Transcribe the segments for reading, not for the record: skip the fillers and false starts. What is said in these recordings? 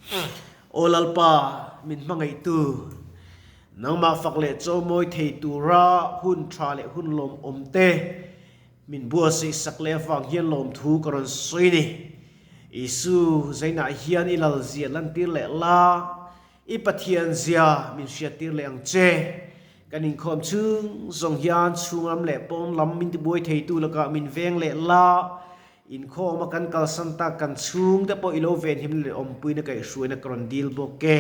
Aw Lalpa, min hmangaihtu, nangmah fak leh chawimawi thei tura hun tha leh hun lawmawm te min buatsaih sak leh avang hian lawmthu ka rawn sawi ni. Isu, zainah hian i lalzia lantir leh la, I Pathian zia min hriattir leh ang che. Kan inkhawm chhung zawng hian chhunglam leh pawn lam min tibuai theitu lakah min veng leh la. Inkhawma kan kalsan tak kan chhungte pawh i lo venhimna leh awmpuina kaihhruaina ka rawn dil bawk e.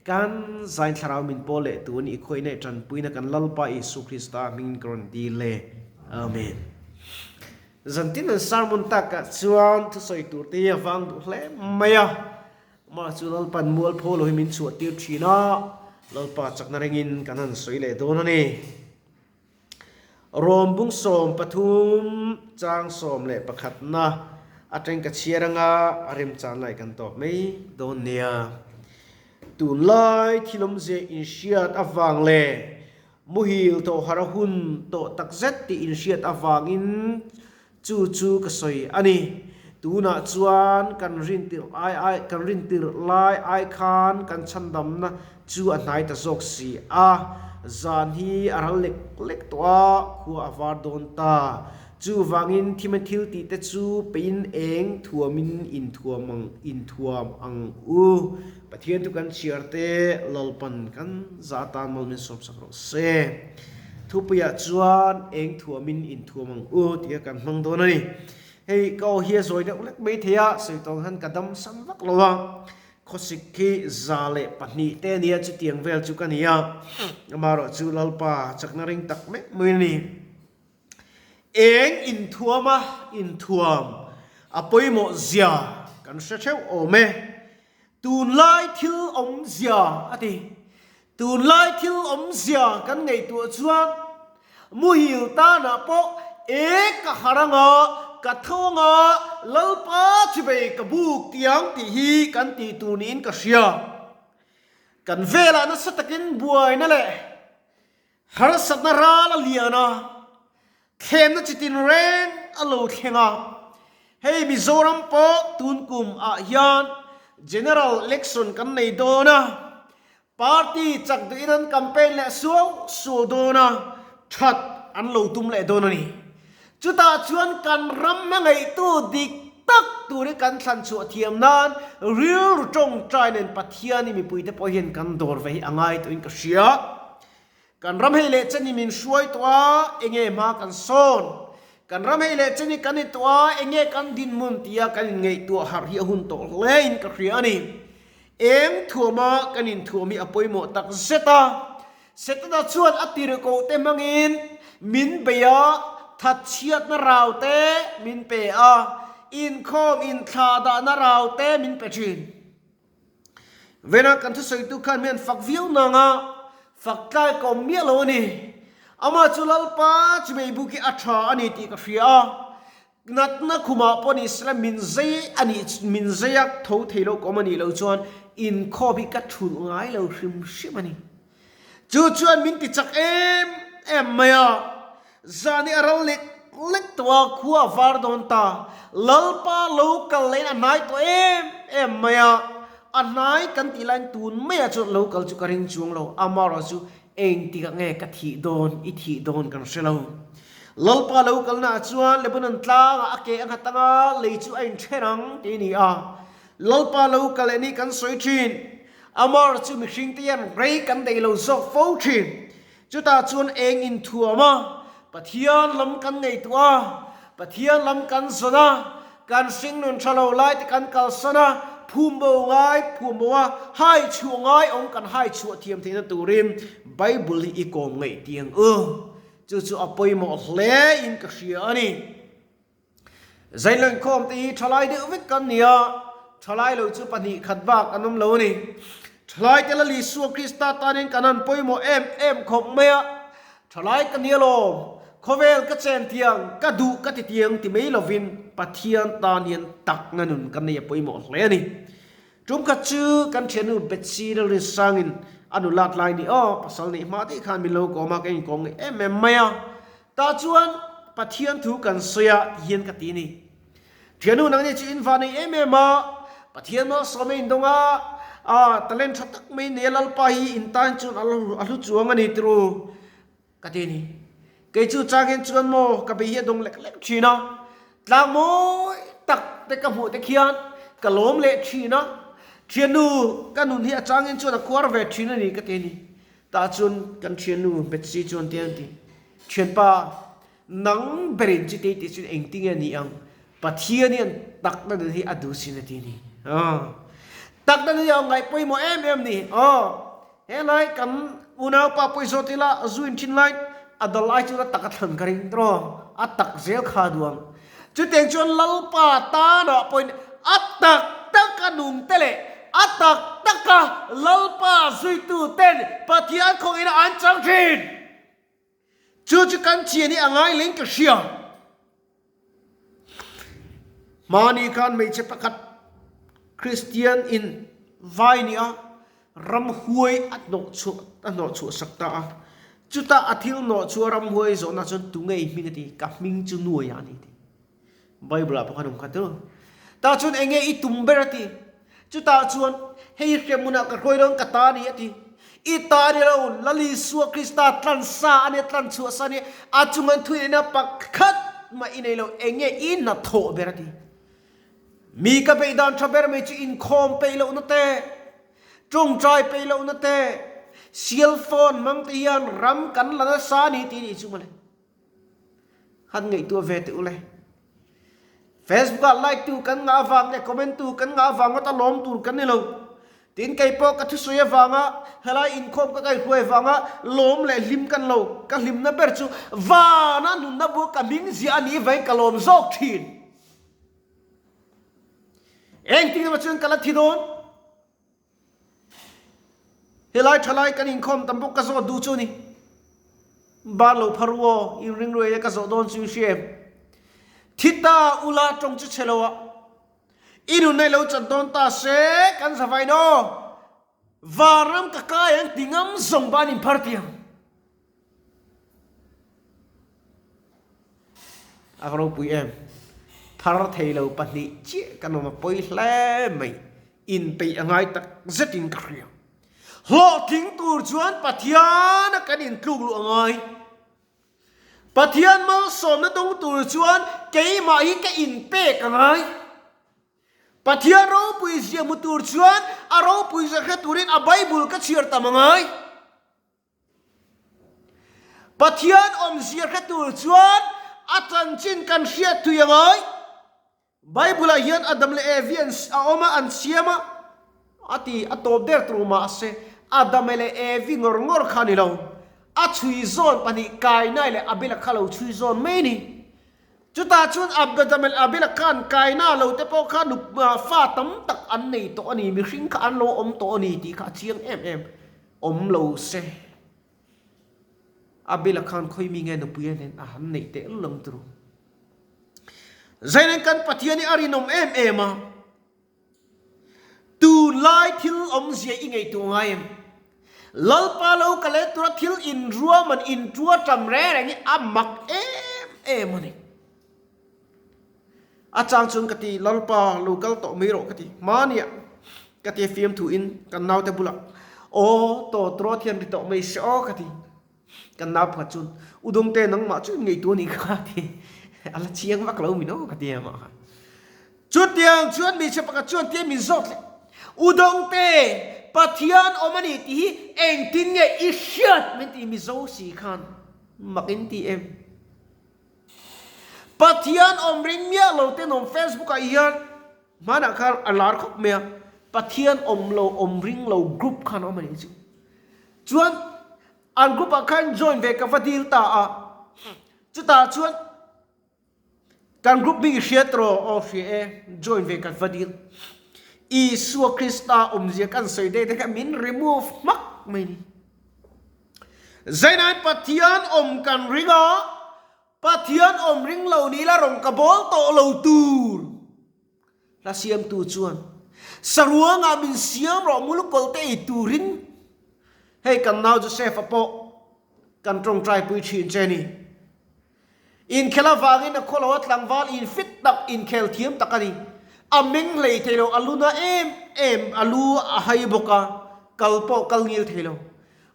Kan zain thlarau min pawl leh tun i khawihna i tanpuina kan Lalpa Isu Krista hmingin ka rawn dil e. Amen. Zantin an sermon takah chuan thusawi turte hi a vang duh hle mai a. Amah chu Lalpan mualpho lo hi min chhuah tir thin a, Lalpa chakna rengin kan han sawi leh dawn a ni. Rom bung 13 chang 11 na atang ka chhiar anga a remchan lai kan tawp mai dawn nia. Tunlai thil awmzia inhriat avang leh muhil tawh har a hun tawh takzet tih inhriat avangin Chu chu ka sawi a ni. Tunah chuan kan rintirh ai ai kan rintirh lai ai khan kan chhandamna chu a hnai ta zawk si a. Zan hi a ral lek lek tawh a, khua a var dawn ta. Chuvangin thima thil tih te chu pein eng thuamin inthuam ang inthuam ang u. Pathian thu kan chhiar te Lalpan kan za atan mal min sawmsak rawh se. Thupuiah chuan eng thuamin inthuam ang u tih kan hmang dawn a ni. Hei ka aw hi a zawi deuh lek mai thei a, sawi tawng hian ka dam sam vak lo a. Khawsik khi 102 te a nia, chutiang vel chu ka ni a. Amaherawhchu Lalpa chakna ring tak mek mai a ni. Eng inthuama inthuam a pawimawh zia kan hre theuh awm e. Tunlai thil awmzia a ti. Tunlai thil awmzia kan ngaihtuah chuan muhil tanah pawh e ka har anga, ka tho anga, Lalpa chivei ka buk tiang tih hi kan tih tur niin ka hria. Kan velah nasa takin buaina leh harsatna ral a lian a, thlemna chitin reng a lo thleng a. Hei Mizoram pawh tun kum ah hian General Election kan nei dawn a, Party chak duhin an campaign leh suau suau dawn a, that an lo tum leh dawn a ni. Chutah chuan kan ram hmangaihtu dik tak tur hi kan thlan chhuah thiam nan rilru tawngtai nen Pathian i mipuite pawh hian kan dawr ve hi a ngai tawhin ka hria. Kan ram hei leh chen hi min hruai tawh a, enge hma kan sawn? Kan ram hei leh chen hi kan i tawh a, enge kan dinhmun tia kan inngaihtuah harh hi a hun tawh hlein ka hria a ni. Eng thuama kan inthuam hi a pawimawh tak zet a. Setana chuan a tirhkohte hmangin min bei a, thatchhiatna raute min pe a, inkhawm inthlahdahna raute min pe thin. Vena kan thusawitu khan mi an fak viau nang a, fak tlai ka awm miah lo a ni. Amah chu Lalpa chimei buk hi a tha a ni tih ka hria a. Natna khumah pawh ni sela min zei a nih min zei a tho thei lo ka awm a nih loh chuan inkhawp hi ka thulh ngai lo hrim hrim a ni. Chu chuan min ti chak em em mai a, zan hi a ral lek lek tawh a, khua a var dawn ta, Lalpa lo kal leh in a hnai tawh em em mai a, a hnai kan tih laiin tun maiah chuan lo kal chu ka ring chuang lo, amaherawhchu Engtikah nge ka thih dawn, i thih dawn kan hre lo. Lalpa lo kalnaah chuan Lebanon tlangah a ke a nghat anga lei chu a inthen ang tih a ni a. Lalpa lo kal leh ni kan sawi thin. Amar chu mihringte hian rei kan daih lo zawk fo thin. Chutah chuan eng inthuam a, Pathian lam kan ngaihtuah a, Pathian lam kan zawn a, kan hringnun tha lo lai te kan kalsan a, phum bo ngai phum bo a, hai chhuah ngai awm kan hai chhuah thiam theihna turin Bible hi i kawm ngaih tiang u. Chu chu a pawimawh hle in ka hria a ni. Zainlawnkhawm te hi thalai deuh vek kan ni a, thalai lo chu 2 khat bak an awm lo a ni. Thalai te Lal Isua Krista tanin kan han pawimawh em em khawp mai a, Thalai ka ni alawm, khawvel ka chen tiang, ka duh ka ti tiang ti mai lovin Pathian tan hian takna nun kan nei a pawimawh hle a ni. Tum khat chu kan thiannu Betsy Lalrinsangin a nulat lai ni aw, pasal neih hma daih khan min lo kawm a, ka inkawm ngei em em mai a. Tah chuan Pathian thu kan sawi a ti hian ka ti ni. Thiannu nang ni chu in va nei em em a. Pathian malsawm a indawng a, ah talent tha tak mai nei a Lalpa hi in tan chuan a hlu chuang a ni tiraw ka ti a ni. Kei chu chang hian chuan maw ka bei hi a dawng lek lek thin a, tlang mawi tak te ka hmuh te khian ka lawm leh thin a, thiannu ka nun hi a chang hian chuan a khuar ve thin a ni ka ti a ni. Tah chuan kan thiannu Betsy chuan tiang a ti, Thianpa, Nang berin chutei tih chu engtinge a ni ang? Pathian hian takna nun hi a duh sin a ti a ni. Aw. Takna nun hi a ngaih pawimawh em em ni. Aw. Helai kan unaupa pawh i zawt ila zu in thin lai a dal ai chuan a tak a thlan ka ring tawh. A tak zel kha a duh ang. Chutiang chuan Lalpa tanah pawhin a tak taka nung te leh a tak taka Lalpa zuitu ten Pathian khawngin an chang thin. Chu chu kan chian hi a ngai leng ka hria. Hmani khan hmeichhe pakhat Kristian in vai nia ramhuai a hnawh chhuah a hnawh chhuah sak ta a. Chutah a thil hnawh chhuah ramhuai zawhna chuan tunge i hming a ti, ka hming chu Nuaia a ni a ti. Bible ah pawh khan awm kha tu. Tah chuan enge i tum ber a ti. Chutah chuan hei hremhmunah ka hruai dawn ka ta a ni a ti. I ta a ni lo, Lal Isua Krista tlan sa a nia, tlan chhuah sa a nia, a chungan thu ina pakhat mah i nei lo, enge i hnathawh ber a ti. Mi ka beih dan tha ber mai chu inkhawm peih lohna te, tawngtai peih lohna te, cell phone hmang te hian ram kan la nasa a ni tih a nih chu mawle. Han ngaihtuah ve teh ule. Facebook ah like tu kan ngah avang leh comment tu kan ngah avang ngawt a lawm tur kan ni lo. Tin kei pawh ka thusawi avanga helai inkhawm ka kaihruai avanga lawm leh hlim kan lo. Ka hlimna ber chu vana nunna bua ka hming ziah a nih vangin ka lawm zawk thin. Engtin emaw chuan ka la thi dawn. Helai thalai kan inkhawm tam bawk ka zawt duh chu a ni. Bar lo phar u aw, inring ruai e ka zawh dawn chu i hria em? Thi ta ula tawng chu chhe lo a, i nun nei lo chan dawn ta se kan za vain aw, vanram ka kai ang ti ngam zawng ban inphar tiang. A va ropui em? Thar thei lo pahnih chiah kan awm a pawi hle mai. Inpeih a ngai tak zetin ka hria. Hlawhtling tur chuan Pathiana kan intluk luh a ngai. Pathian malsawmna dawng tur chuan keimah hi ka inpek a ngai. Pathian ropui zia hmu tur chuan a ropui zia hre turin a Bible ka chhiar tam a ngai. Pathian awmzia hre tur chuan a chanchin kan hriat thui a ngai. Bible-ah hian Adam leh Evi an a awm a, an siam a, a ti a tawp der tur mahse Adam leh Evi ngawr ngawr kha a ni lo. A chhui zawn pahnih Kainai leh Abela kha lo chhui zawn mai a ni. Chutah chuan Adam leh Abela khan Kaina lo te pawh kha fa tam tak an nei tawh a ni, mihring kha an lo awm tawh a ni tih kha a chiang em em. Awm lo se. Abela khan khawi mi nge nupui a nen a han neih teh lul ang turu. Zainen kan Pathian hi a rinawm em em a, tunlai thil awmzia i ngaihtuah ngai em? Lalpa lo ka let tura thil inruahman intua tam reng reng hi a mak em em a ni. A chang chuan ka ti, Lalpa, lo kal tawh mai rawh ka ti. Hmaniah ka ti a fiamthu in kan naute bulah, Aw, tawtrawt hian ri tawh mai se aw ka ti. Kan nau pakhat chuan, U Dawngte, nangmah chu in ngaihtuah a nih kha a ti. A la chiang vak lo min aw ka ti a mah kha. Chutiang chuan hmeichhe pakhat chuan tia min zawt leh, U Dawngte, Pathian awm a ni tih hi engtin nge i hriat min ti Mizo si khan mak in ti em? Pathian awm ring miah lo te nawm Facebook ah hian hmanah khan a lar khawp mai a, Pathian awm lo awm ring lo group khan a awm a nih chu. Chuan an group ah khan join ve ka va dil ta a, chutah chuan kan group hming i hria tawh aw hria e, join ve ka va dil. Isua Krista awmzia kan sawi daih te kha min remove hmak mai a ni. Zainain Pathian awm kan ring a, Pathian awm ring lo ni la rawng ka bawl tawh lo tur. Hla siamtu chuan, Saruangah min siam rawh mulukawlh te ei turin. Hei kan nau Joseph-a pawh kan tawngtai pui thin che ni. Inkhel avangin a khawlo a tlangval infit tak, inkhel thiam tak a ni. A meng hlei thei lo, a lu na em em, a lu a hai bawk a, kal pawh kal ngil thei lo.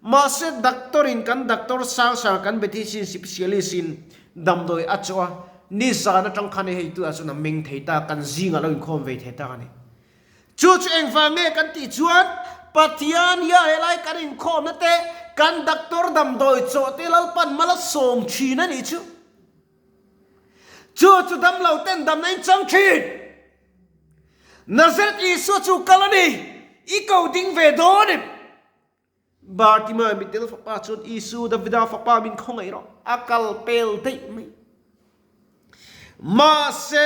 Mahse doctor in kan doctor sang sang kan medicine specialist in damdawi a chawh a, nizan atang khan hei tunah chuan a meng thei ta, kan zingah lo inkhawm ve thei ta a ni. Chu chu engvang nge kan tih chuan Pathian hian helai kan inkhawmna te, kan doctor damdawi chawh te Lalpan mal a sawm thin a nih chu. Chu chu damlo ten damna in chang thin. Nazareth Isua chu kal a ni, i ko ding ve dawn em? Bartimaeus mitdel fapa chuan Isu, Davida fapa min khawngaih rawh, a kal pel daih mai. Mahse,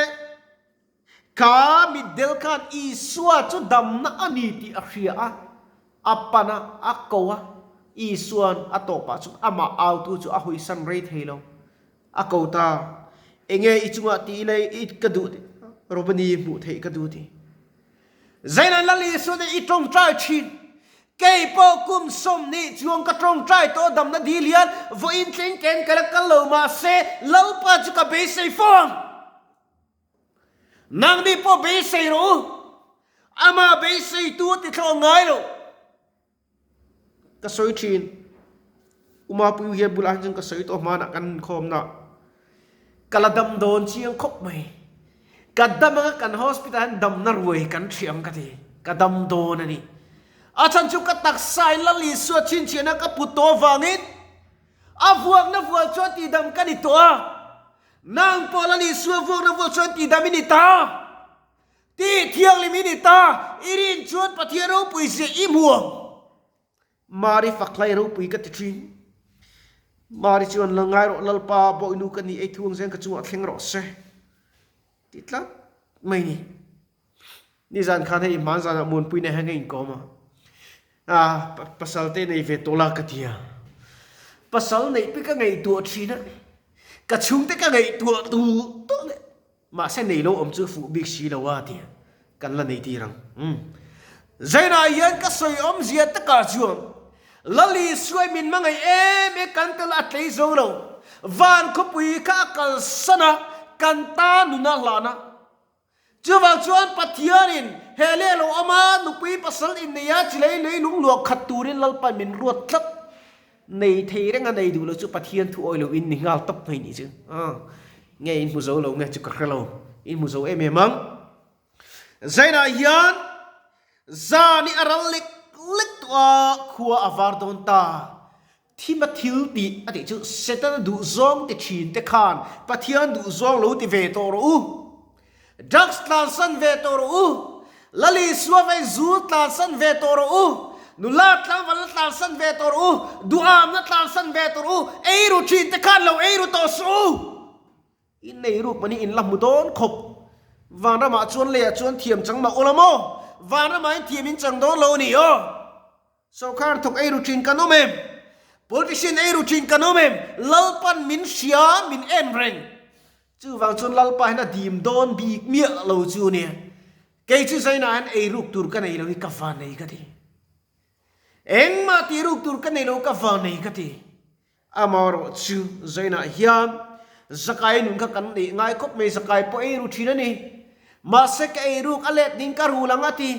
Ka mitdel khan Isua chu damna a ni tih a hria a, a pan a, a ko a. Isua'n a tawpah chuan amah autu chu a hawisan rei thei lo. A ko ta, Enge i chungah tih ila i ka duh tih, Robani hmuh theih ka duh tih. Zeinan Lal Isua nih i tawngtai thin. Kei pawh kum 20 chuang ka tawngtai tawh damna dil hian vawiin thleng ken ka la kal lo mahse Lalpa chu ka beisei fo ang. Nangni pawh beisei rawh u, amah beiseitu a ti thlawh ngai lo. Ka sawi thin, Umapui hian bulah hian chuan ka sawi tawh hmanah kan inkhawmna ka la dam dawn chiang khawp mai. Ka dam anga kan hospital hian damna ruai kan ṭhi ang ka ti, ka dam dawn a ni. A chhan chu ka taksa in Lal Isua chhinchhiahna ka put tawh avangin a vuakna vual chuan tihdam ka ni tawh a. Nang pawh Lal Isua vuakna vuak chuan tihdam i ni ta, tih thianghlim i ni ta, i rin chuan Pathian ropui zia i hmu ang. Mari fakhlai ropui ka ti thin. Mari chuan la ngai rawh Lalpa, bawihnu ka ni ei thu ang zen ka chungah thleng rawh se ti tlat mai ni. Nizan khan hei hmanzanah Muanpui nen hian ka inkawm a, ah pasal te nei ve tawh la ka ti a, pasal neih pawh ka ngaihtuah thin a, ka chhungte ka ngaihtuah duh tawh leh mahse nei lo awm chu fuh bik si lo a ti a, kan la nei tir ang. Umm Zainah hian ka sawi awmzia takah chuan Lali suai min hmangaih em em kan tel a tlei zo lo, van khawpui kha a kalsan a, kan ta nuna hlana. Chuvang chuan Pathianin he leh lo awm a, nupui pasal innei a, chilei lei lung luah khat turin Lalpa min ruat tlat. Nei thei reng a nei duh lo chu Pathian thu awi lo in ni nghal tawp mai nih chu. Nge in hmu zo lo nge chu ka hre lo. In hmu zo em em ang. Zainah hian zan i a ral lek lek tawh a, khua a var dawn ta. Thima thil tih a tih chu Setana duhzawng ti thin te khan Pathian duhzawng lo ti ve tawh rawh u. Drugs tlansan ve tawh rawh u. Lal Isua vei zu tlansan ve tawh rawh u. Nula tlangvalna tlansan ve tawh rawh u. Duhamna tlansan ve tawh rawh u. Eiru thin te khan lo eiru tawh suh u. I nei ruk mahni in la hmu dawn khawp. Vanramah chuan leiah chuan thiam chang mah ula maw? Vanramah hian thiam in chang dawn lo a ni aw. Sorkar thawk eiru thin kan awm em? Politician eiru thin kan awm em? Lalpan min hria, min en reng. Chuvang chuan Lalpa hian a dim dawn bik miah lo chu nia. Kei chu Zainah hian eiruk tur ka nei lo hi ka van nei ka ti. Engmah tih ruk tur ka nei lo ka van nei ka ti. Amaherawh chu Zainah hian Zakai nun kha kan neih ngai khawp mai, Zakai pawh eiru thin a ni. Mahse ka eiruk a let ning ka rul ang a ti.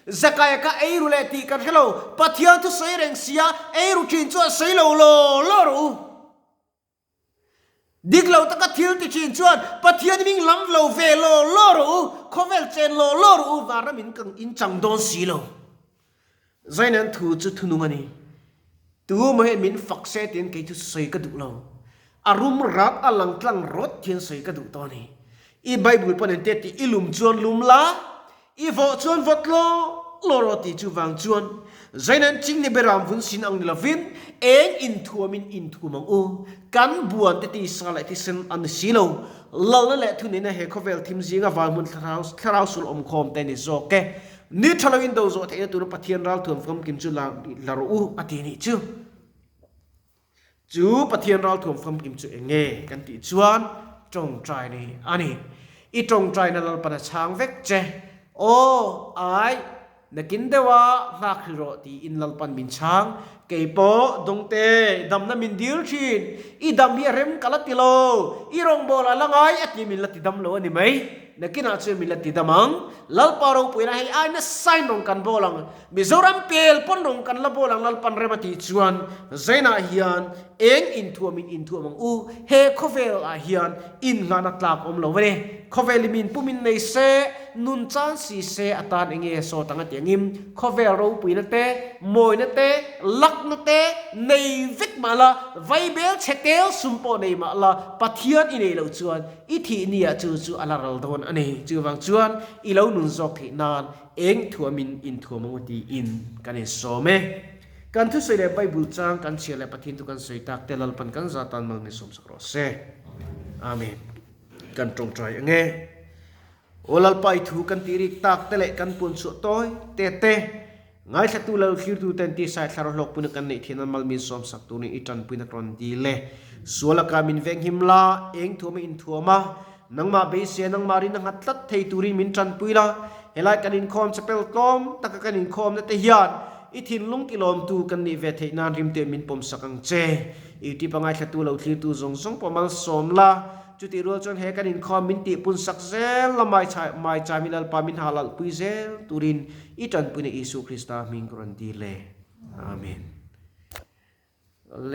Zakaia kha eiru leh tih kan hre lo, Pathian thu sawi reng sia, eiru thin chuan sawi lo law law rawh u. Dik lo taka thil ti thin chuan Pathian hming lam lo ve law law rawh u, khawvel chen law law rawh u, vanram in kan in chang dawn si lo. Zainan thu chu thunung a ni. Tu maw hian min fak se tiin kei chu sawi ka duh lo. A rum rat a lang tlang rawt hian sawi ka duh tawh a ni. I Bible pawn ente tih i lum chuan lum la, I vawh chuan vawt law law rawh tih chu vang chuan Zainan chingni beram vun sin ang ni lovin eng inthuamin inthuam ang u. Kan buan te tisa leh thisen an ni si lo. Lalna leh thuneihna he khawvel thim zinga vanhmun thlarau thlarau sul awmkhawm te ni zawk e. Ni tha loin do zawh theihna tura Pathian ralthuam famkim chu la la rawh u a ti nih chu. Chu Pathian ralthuam famkim chu eng nge kan tih chuan tawngtai ni a ni. I tawngtaina Lalpan a chhang vek che. Aw, ai, nakin deuha nghak hri rawh tiin Lalpan min chhang. Kei pawh dawngte damna min dil thin. I dam hi a rem ka la ti lo. I rawngbawlah la ngai a ti min la ti dam lo a ni mai. Nakinah chuan min la ti dam ang. Lalpa ropuina hei ai nasa in rawng kan bawl ang. Mizoram pel pawn rawng kan la bawl ang Lalpan rem a tih chuan Zainah hian eng inthuam in inthuam ang u. He khawvel ah hian innghahna tlak awm lo a ni. Khawvel i min pum in nei se, nun chan si se atan enge sawt ang a ti angin khawvel ropuina te, mawina te, lakna te nei vek mah la, vaibel chhe tel sum pawh nei mah la Pathian i nei loh chuan I thih nia chu chu a la ral dawn a ni. Chuvang chuan i lo nun zawk theih nan eng thuamin inthuam ang u tiin kan insawm e. Kan thusawi leh Bible chang kan chhiar leh Pathian thu kan sawi tak te Lalpan kan za tan mal min sawmsak rawh se. Amen. Kan tawngtai ang e. Aw Lalpa i thu kan tih rik tak te leh kan puan chhuah tawi te te Ngaithlatu lal thlirtu ten tisai thlarau hlawkpuina kan neih thian an mal min sawmsak turin i tanpuina ka rawn dil e. Sual laka min venghim la, eng thuama inthuam a, nangmah beisei a nangmah rin a nghat tlat thei turin min tanpui la. Helai kan inkhawm chapel tlawm taka kan inkhawmna te hian i thinlung tilawmtu kan nih ve theih nan rimte min pawmsak ang che. Youtube a ngaithlatu lo thlirtu zawng zawng pawh malsawm la. Chutih rual chuan he kan inkhawm min tihpun sak zel la maichami Lalpa min halalhpui zel turin I tanpuina Isu Krista hming ka rawn dil e. Amen.